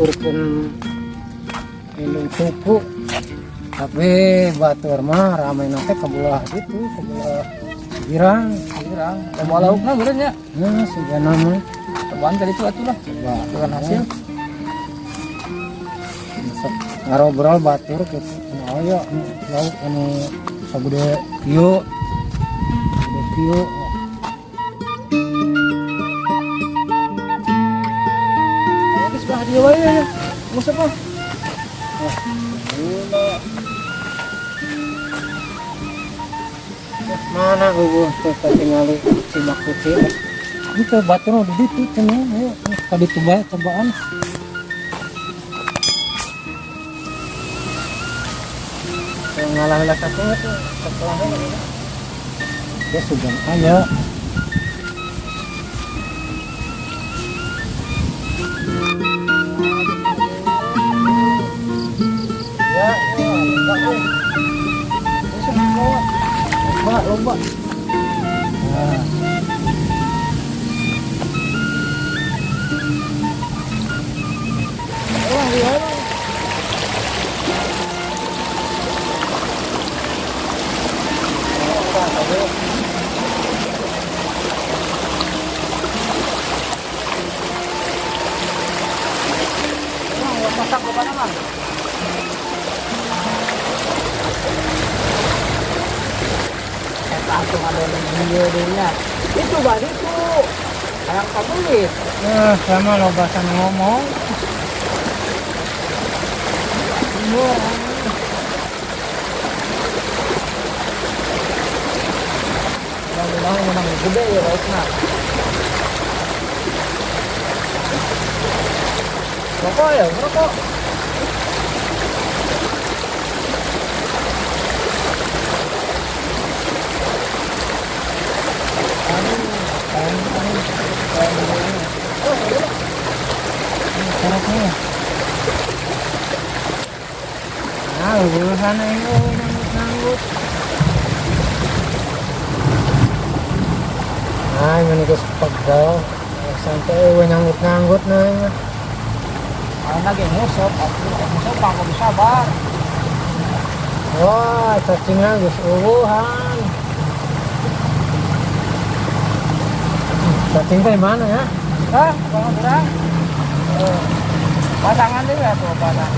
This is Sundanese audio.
Ngahaturkeun indung suku. Tapi batur mah ramai nanti ke belah itu, ke belah girang. Girang. Loba laukna meureun nya. Nah, sigana mah. Cobaan kali itu atuh lah. Coba Dengan hasil. Sok ngarobrol batur gitu. Nah, aya lauk anu sagede kieu. Gede kieu. Aya geus belah dieu wae ya. Nguseup mah. Gula. Mana eueuh teh katingali cibak kucing. Itu batur di ditu cenah ayo ka ditu bae cobaan. Ngalah-ngalah cacing itu setelahnya gitu. Ya sugan aya. Ya, ya, lomba, eh. Ini semua lomba, lomba. Nah. Wah, iya, iya. Masak ke mana, Mang? Eta atuh ada di dieu nya. Itu bah itu. Hayang kabelit. Eh, sama lo bahasa ngomong. Iya. Mudah-mudahan menang gede ya laukna. Rokok ya, rokok. Nah, urusan ini nanggut-nanggut. Nah, ini geus pegel. Sampai eueuh nanggut-nanggut nah. Ini. Ayeuna ge nguseup, atuh nguseup mah kudu sabar. Wah, cacingna geus eueuhan. Cacing teh mana ya? Hah, bang kurang. Oh. Pasangan deui atuh pasang.